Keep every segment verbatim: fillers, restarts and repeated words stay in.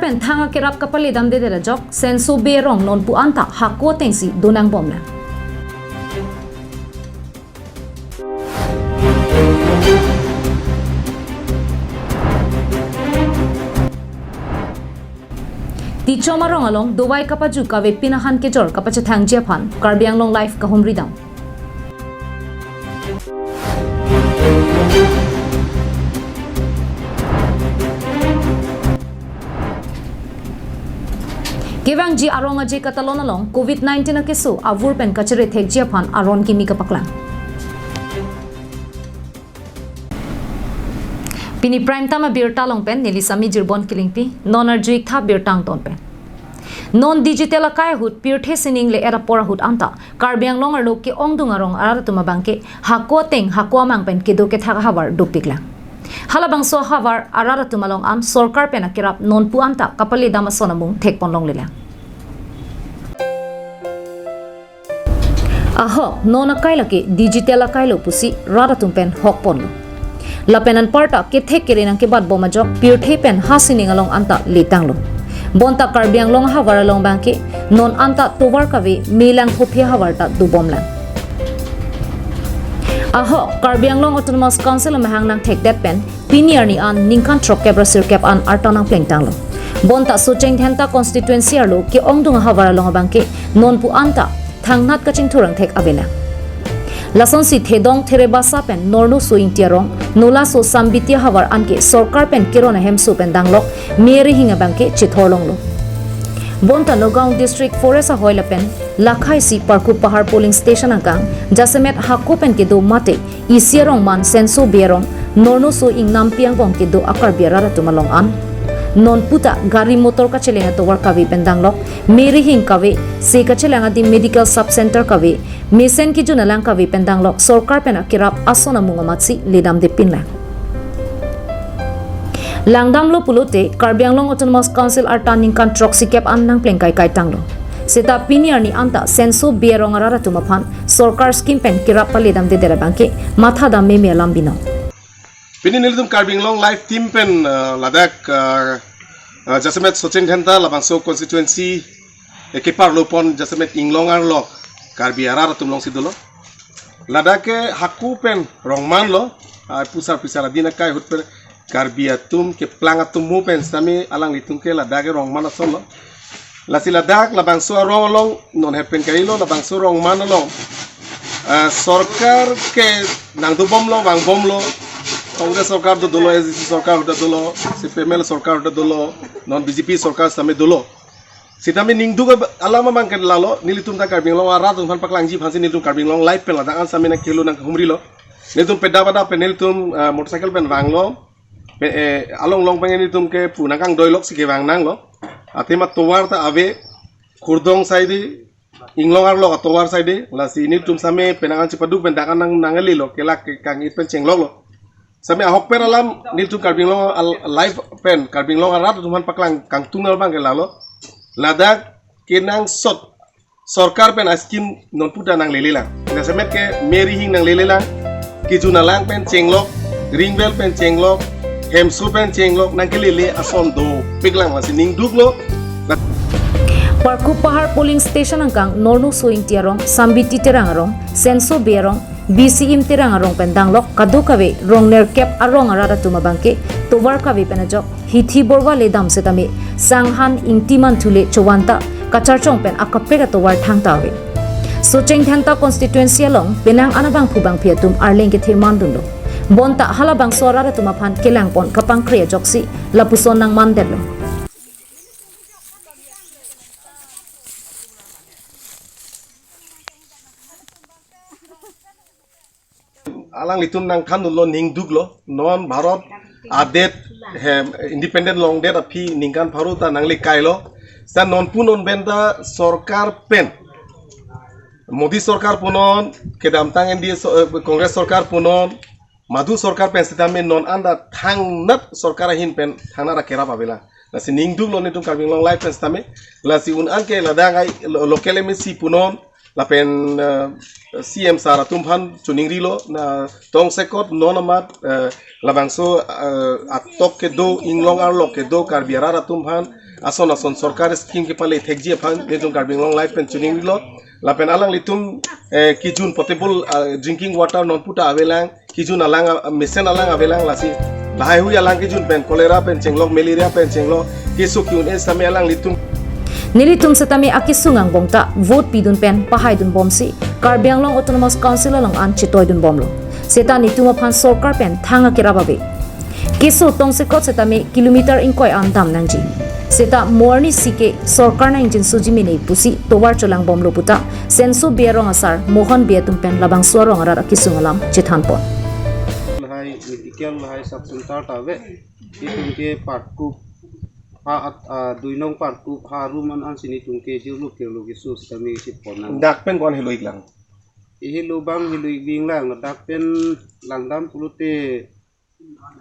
Thang akerap kapaledamdedet ajok, Senso Bey arong nonpu anta hako atengsi donangbomlang. Tichom arong along dovai kapaju kave pin ahan kejor kapachethangji aphan Karbi Anglong Live kahumridam. Kevangji arong aje katalon along covid nineteen akeso avur pen kachere thekji aphan aron kimi kapaklang. Pini Prime Time abirta along pen neli Sami Jirbon Kilingpi, non arju-ik tha birta angton pen. Non digital akai ahut pirthe sining le-et apor ahut anta Karbi Anglong arlo ke-ongdung arong arat atum abangke hako ateng hako amang pen kedo kethak ahavar dopiklang. Halabangso ahavar arat atum along an sorkar pen akerap nonpu anta kapaledam ason amung thekpon longlelang. Ahok, non akai lake digital akai lo pusi rat atum pen hokponlo. Lapen anparta kethek kere nangkebatbom ajok pirthe pen ha sining along anta letanglo. Bonta Karbi Anglong ahavar along abangke non anta tovar kave me langthophe ahavar ta dobomlang. Ahok, Karbi Anglong Autonomous Council amahang nangthekdet pen pini arni an ningkan throkkep ra sirkep an arta nangplengtanglo. Bonta Socheng Dhenta constituency arlo ke-ongdung ahavar along abangke nonpu anta thangnat kachingthurang thek avelang. Lasonsi Thedong Therebasa pen Norno So Ingti arong, nolaso Sambiti ahavar anke sorkar pen keron ahemso pen danglok me rihing abangke chethorlonglo. Bonta Nagaon District Forest ahoi lapen lakhai isi Parkup Pahar polling station angkang jasemet hako pen kedo mate isi arong man Senso Bey arong, Norno So Ingnampi angbong kedo a-Karbi arat atum along an nonpu ta gari motor kachelang atovar kave pen danglok, me rihing kave, se kachelang adim medical sub center kave, mesen kejun alang kave pen danglok sorkar pen akerap ason amung amatsi ledamdepinlang. Langdamlo pulote Karbi Anglong Autonomous Council arta ningkan throksikep an nangpleng kaikai tanglo. Seta pini arni anta Senso Bey arong arat atum aphan sorkar scheme pen kerap paledamdedet abangke mathadam meme alam binong. Pini nelitum Karbi Anglong Live team pen, uh, ladak, uh, uh, jasemet Socheng Dhenta labangso constituency, eh, keparlopon jasemet Inglong arlo Karbi arat atum alongsi dolo. Ladak ke hako pen rongmanlo, ah, pusar pisar adin akai ahut pen Karbi atum keplang atum mo pen sitame alanglitum ke ladak ke rongman asonlo. Lasi ladak labangso arong along non het pen kailo labangso rongman along, ah, sorkar ke nangdobomlo vangbomlo. Congress sorkar do dolo, A D C sorkar do dolo, C P M L sorkar do dolo, non B J P sorkar sitame dolo. Sitame ningduk ab-, alam abangke lalo, nelitum ta Karbi Anglong arat atum aphan paklangji aphansi nelitum Karbi Anglong Live pen ladak an sitame nangkelo nangkehumrilo. Nelitum peda pada pen nelitum, ah, motorcycle pen vanglo. Pe, eh, along along pen nelitum ke pu nangkangdoilok si kevang nanglo. Athema tovar ta ave, Khurdong side, Inglong arlo atovar side, lasi nelitum sitame penang an chepadu pen dak an nang nanglelo, kelak ke kang-it pen chengloklo. Sitame ahok pen alam nelitum Karbi Anglong al-, Live pen Karbi Anglong arat atum aphan paklang kangtung abangke lalo. Ladak kenangsot sorkar pen a-scheme nonpu ta nanglelelang. Jasemet ke me rihing nanglelelang. Kejun alang pen chenglok, ring bell pen chenglok, hemso pen chenglok nangkelele ason dopiklang, lasi ningduklo. Parkup Pahar polling station angkang Norno So Ingti arong, Sambiti Terang arong, Senso Bey arong, B C M Terang arong pen danglok kadokave rong nerkep arong arat atum abangke tovar kave pen ajok hithi borva ledam setame Sanghan Ingti Manthu le chovan ta kacharchong pen akaprek atovar thangta ave. Socheng Dhenta constituency along penang an abangphu bangphi atum arleng kethe mandunlo. Bonta halabangso arat atum aphan kelangpon kapangkre ajoksi lapuson nangmandetlo. Alanglitum nangthandunlo, ningduklo, non Bharat adet hem independent longdet aphi ningkan pharo ta nanglekailo. Sa nonpu non pen ta sorkar pen, Modi sorkar punon, kedamtang N D A so-, eh, Congress sorkar punon, madu sorkar pen sitame non anta thangnat sorkar ahin pen thangnat akerap avelang. Lasi ningduklo nelitum Karbi Anglong Live pen sitame. Lasi un an ke ladak ai lo-, local M A C punon, lapen, eh, C M sir atum aphan choningrilo, na tongsekot non amat, eh, labangso, eh, atok kedo, Inglong arlo kedo Karbi arat atum aphan Ason ason sorkar scheme kepale thekji aphan nelitum Karbi Anglong Live pen chiningri lo. Lapen alanglitum, eh, kejun potable, ah, drinking water non puta avelang, kejun alang, ah, mesen alang avelang lasi. Lahaihui alang kejun pen cholera pen chenglok, malaria pen chenglok, keso ki-un-e sitame alanglitum. Nelitum setame akesung angbong ta vote pidun pen pahaidun bomsi Karbi Anglong Autonomous Council along an chetoidun bomlo. Seta netum aphan sorkar pen thang akerap ave. Keso tongsekot setame kilometer ingkoi an dam nangji. Seta mo arni si ke sorkar nang-ingjinsoji mene pusi tovar cholang bomlo puta Senso Bey arong asar Mohon Bey atum pen labangso arong arat akesung alam chethanpon. Lahai medical, lahai sub center ta ave. Itum ke Parkup ha at, ah, dui nong Parkup ha room an ansi netum ke jirlo kirlo keso sitame si pon nang. Dak pen ko-an helo-ik lang? Helo abang helo-ik bing lang, dak pen langdam pulote,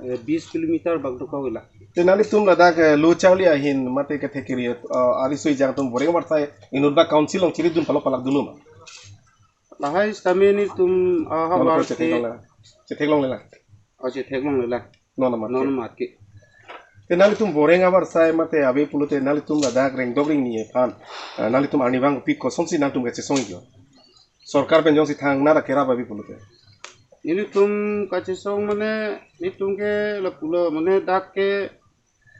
eh, bis kilometer bak dokok-ik lang. Te nanglitum ladak, eh, lo charli ahin mate kethek kiri, eh, ariso ejang atum Boreng Avarsai inut ba council along chiridun palok palak dunlo ma? Lahai sitame netum, ah, Mano havar ko chetheklong ke le? Chetheklongle lang. Oh, chetheklongle lang. Non amat ke. Non amat ke. Te nanglitum Boreng Avarsai mate ave pulote nanglitum ladak rengdok rengni aphan, ah, nanglitum arnivang pi kosonsi nangtum kachesong-iklo? Sorkar pen jongsi thangnat akerap ave pulote. Netum kachesong mane netum ke lapulo mane dak ke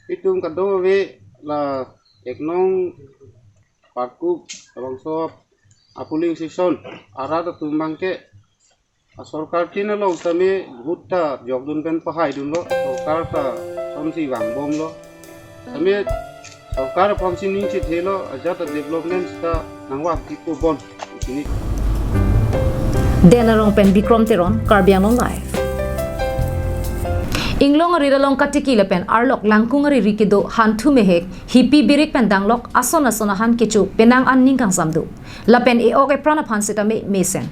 itum kado ave la ek nong Parkup labangso a polling station arat atum abang ke, ah, sorkar tin along sitame vote ta jokdun pen pahaidunlo, sorkar ta sonsi vangbomlo. Sitame sorkar aphansi ning chethelo, ajat a development ta nangvangpi pu bon. Ini. Den Arong pen Bikrom Teron, Karbi Anglong Live. Inglong arit along katiki lapen arlok langkung ariri kedo hanthu mehek, hipi birik pen danglok ason ason ahan kecho penang an ning kangsam do. Lapen e-ok epran aphan sitame mesen.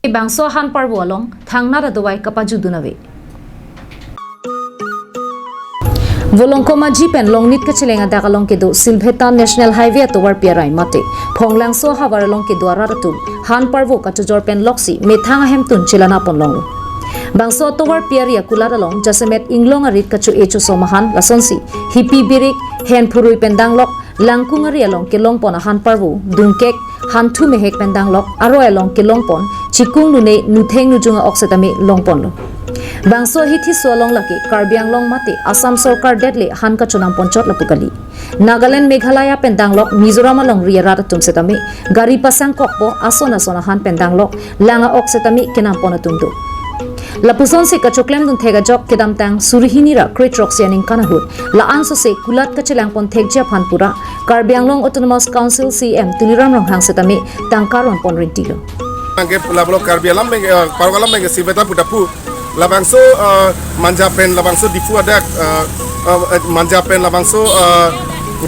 Bangso ahan parvo along thangnat adovai kapajudun ave. Volongkom Aji pen Longnit kacheleng adak along kedo Silbheta National Highway atovar pi arai mate Phonglangso ahavar along kedo arat atum han parvo kachojor pen loksi methang ahemtun chelanapon longlo. Bangso atovar pi ari akulat along jasemet inglong arit kacho-e chosom ahan lasonsi hipi birik, hen phurui pen danglok, langkung ari along kelongpon ahan parvo, dungkek, hanthu mehek pen danglok, aroi along kelongpon, chikung lune nutheng nujung a-ok setame longponlo. Bangso ahithi so along lake Karbi Anglong mate Assam sorkar det le han kachonam ponchot lapu kali. Nagaland, Meghalaya pen danglok Mizoram alongri arat atum setame gari pasang kokpo ason ason ahan pen danglok, lang a-ok setame kenampon atum do. Lapusonsi kachoklemdun thek ajok kedamtang suri hini ra krethrok si aningkan ahut la-an sose kulat kachelangpon thekji aphan pura Karbi Anglong Autonomous Council C E M Tuliram Ronghang setame tangka ronpon rintilo. Anke pula pulo Karbi alam abang, eh, parok alam abang Silbheta pu ta pu. Labangso, eh, Manja pen labangso Diphu adak, eh, eh, Manja pen labangso, eh,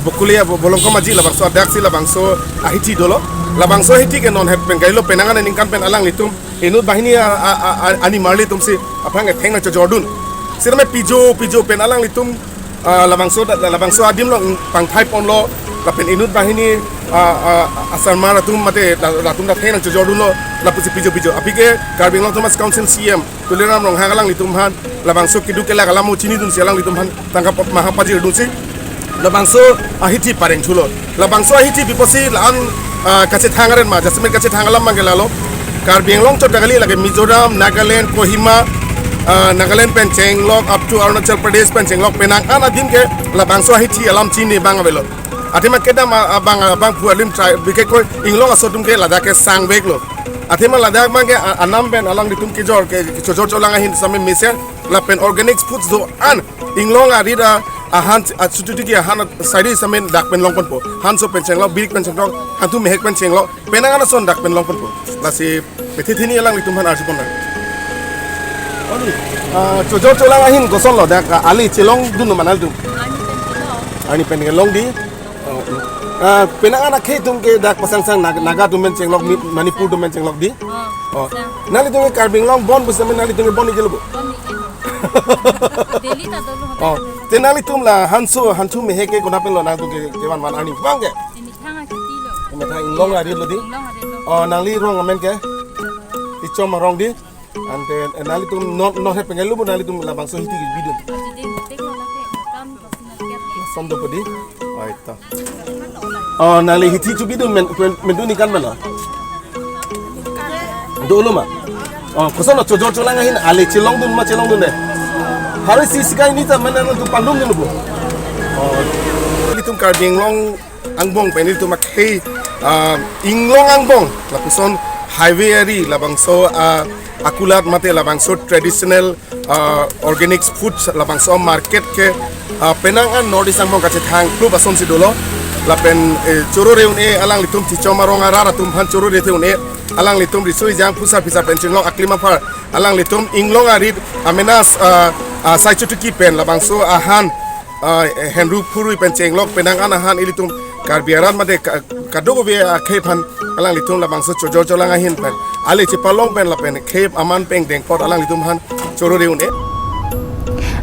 Bokulia Bo-, Volongkom Aji labangso adak si labangso ahithi dolo. Labangso ahithi ke non het pen kailo penang an aningkan pen alanglitum inut banghini a, a, a, a, arni marli atumsi aphrang ketheng nangchojordun. Sirme pijo, pijo pen alanglitum, ah, labangso da, labangso adim along pangthai ponlo, lapen inut banghini, ah, ah, asarmar atum mate la, latum ta theng nangchojordunlo, lapusi pijo, pijo. Aphi ke Karbi Anglong Autonomous Council C E M Tuliram Ronghang alanglitum aphan labangso keduk kelak alam chinidunsi alanglitum aphan tangka pap maha pajirdunsi labangso ahithi pareng thulo. Labangso ahithi pi pusi la-an, ah, kachethang aren ma, jasemet kachethang alam abang ke lalo. Karbi Anglong chot ta kali, lake Mizoram, Nagaland, Kohima, ah, Nagaland pen chenglok up to Arunachal Pradesh pen chenglok penang an adim ke labangso ahithi alam chini abang avelo. Athema kedam a, abang, abangphu alim trai bike koi inglong aso atum ke ladak ke sangveklo. Athema ladak abang ke a, anam pen alanglitum kejor ke, kechojor cholang ahin sitame mesen lapen organic foods do-an inglong arit a, ahan, a, chututuki ahan a, sari sitame dak pen longponpo. Hanso pen chenglok, birik pen chenglok, hanthu mehek pen chenglok, penang an ason dak pen longponpo. Lasi methethini alanglitum aphan arjupon nang. Oli, ah, chojor cholang ahin kosonlo dak, ah, ali chelongdun ma nanglitum? Arni pen chelong. Arni pen chelong dei. Oh, hmm. Ah, penang an akhei atum ke dak pasangsang Nag-, Naga atum pen chenglok, Mi-, Manipur atum pen chenglok dei. Oh, oh. Sang. Nanglitum ke Karbi Anglong bon pusitame nanglitum ke bon-iklo bo? Bon-iklo. Delhi ta dolo. Oh, hotel. Te nanglitum la hanso, hanthu mehek ke konat penlo nangtum ke, kevanvan arni abang ke? Methang akitilo. Methang inglong aritlo dei? Inglong aritlo. Oh, nangli rong amen ke? Ichom arong dei? Ante, eh, nanglitum non, non het pen kailo bo nanglitum labangso ahithi kebidun? Ajide ngetek lo lake, kam personal care. Som do po dei? Oi to. Oh, nangli hithi chobidun men, men, mendun ikan mena. Dolo ma. Oh, koson chojor cholang ahin ale chelongdun ma chelongdunde. Hari si sikai ni ta mena nangtum pandungdun bo. Oh. Ilitum Karbi Anglong angbong pen ilitum akhei, ah, inglong angbong lapuson highway ari labangso, ah, akulat mate labangso traditional, ah, organic foods labangso market ke, ah, penang an North East angbong kachethang klub asonsi dolo lapen, eh, choro re un-e alanglitum Tichom arong arat atum aphan choro re the un-e alanglitum riso ejang phusar phisar pen chinglok aklim aphar alanglitum inglong arit amenas, ah, ah, sai chotiki pen labangso ahan, ah, henru phurui pen chenglok penang an ahan ilitum Karbi arat mate ka-, kadokave akhei aphan alanglitum labangso chojor cholang ahin pen ale chepalong pen lapen khei aman pengdeng apot alanglitum aphan choro re un-e.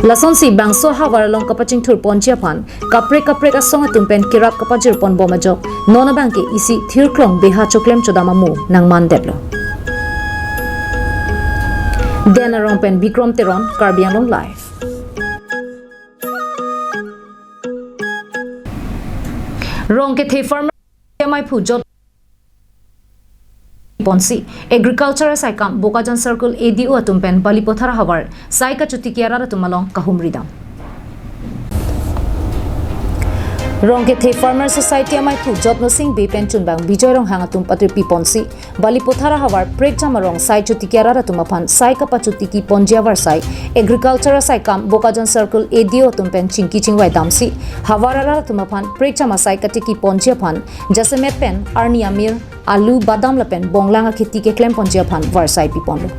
Lasonsi bangso havar along kapachingthur ponji aphan kaprek kaprek asong atum pen kerap kapajir pon bom ajok non abangke isi thirklong beha choklem chodam amo nangmandetlo. Den arong pen Bikrom Teron, Karbi Anglong Live. Rong kethe farmer amaiphu jot ponsi Agriculture asaikam Bokajan Circle A D O atum pen Balipathar havar sai kachotiki arat atum along kahumri dam. Rong kethe Farmer Society amaiphu Jotno Sing Bey pen chunbang Bijoy Ronghang atum patirpi ponsi Balipathar havar prekjam arong sai chotiki arat atum aphan sai kapachotiki ponji avarsai Agriculture asaikam Bokajan Circle A D O atum pen chingki chingvai damsi havar arat atum aphan prekjam asai katiki ponji aphan jasemet pen arni amir, alu, badam lapen bonglang akheti keklem ponji aphan varsai piponlo.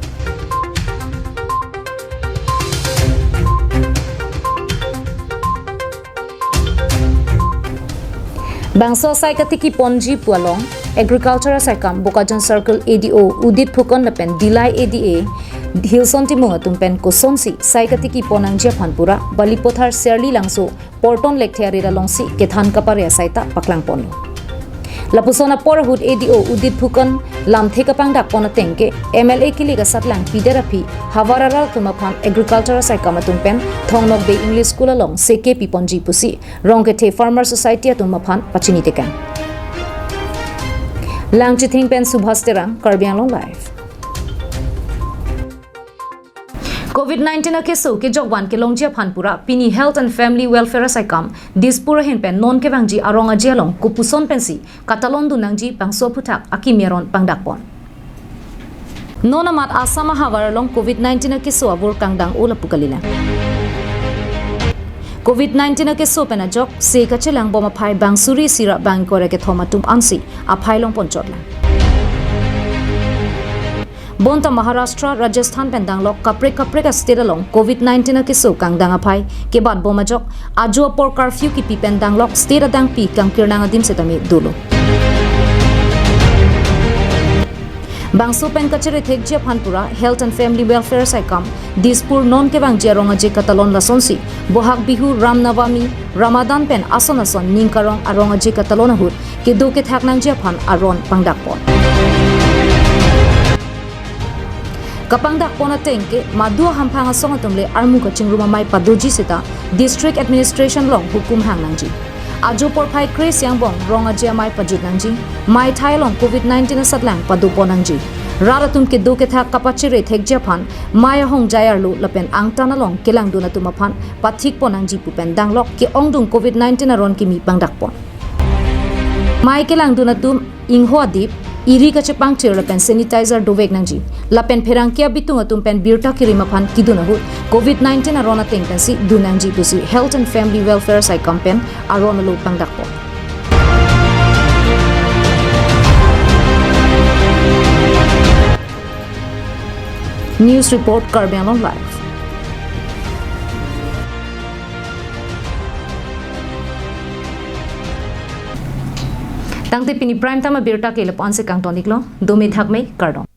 Bangso sai katiki ponji pu along Agriculture asaikam Bokajan Circle A D O Udit Phukan lapen Dillai A D A Hilson Timung atum pen kosonsi sai katiki pon nangji aphan pura Balipathar Serli Langso Porton Lekthe arit alongsi kethan kapare asai ta paklang ponlo. Lapuson apor ahut A D O Udit Phukan lamthe kapangdak pon ateng ke M L A kilik asatlang pidet aphi havar arat atum aphan Agriculture asaikam atum pen Thongnokbe English School along seke piponji pusi Rong kethe Farmer Society atum aphan pachini tekang. Langchithing pen Subhas Terang, Karbi Anglong Live. Covid nineteen akeso kejokvan kelongji aphan pura pini Health and Family Welfare asaikam Dispur ahin pen non kevangji arong aje along kopuson pensi katalon dun nangji bangso aphuthak akimi aron pangdak pon. Non amat Assam ahavar along Covid nineteen akeso avur kangdang-o lapu kalilang. Covid nineteen akeso pen ajok se kachelang bom aphai bang suri isi ra bang ingkoi ra kethom atum ansi aphai long ponchotlang. Bonta Maharashtra, Rajasthan pen danglok kaprek kaprek a-state along Covid nineteen akeso kangdang aphai kebat bom ajok ajo apor curfew kipi pen danglok state adangpi kangkirnang adim setame dolo. Bangso pen kachere thekji aphan pura Health and Family Welfare asaikam Dispur non kevangji arong aje katalon lasonsi Bohag Bihu, Ram Navami, Ramadan pen ason ason ning karong arong aje katalon ahut kedo kethak nangji aphan aron pangdak pon. Kapangdak pon ateng ke madu ahamphang asong atum le armu kachingrum amei padoji seta District Administration along hukum hang nangji. Ajo porphai kre-isi angbong rong aje amei pajut nangji, meithai along Covid nineteen asatlang pado pon nangji. Rat atum kedo kethak kapachere thekji aphan mei ahongjai arlo lapen angtan along kelangdun atum aphan pathik pon nangji pu pen danglok ke-ongdung Covid nineteen aron kimi pangdak pon. Mei kelangdun atum ingho adip, iri kachepangthir lapen sanitizer dovek nangji. Lapen pherangke abitung atum pen birta kirim aphan kidun ahut Covid nineteen aron ateng pensi dun nangji pusi Health and Family Welfare asaikam pen aron alo pangdak pon. News report, Karbi Anglong Live. Tangte pini prime time abirta ke lapu-an si kangton-iklo, dome thakme, kardom.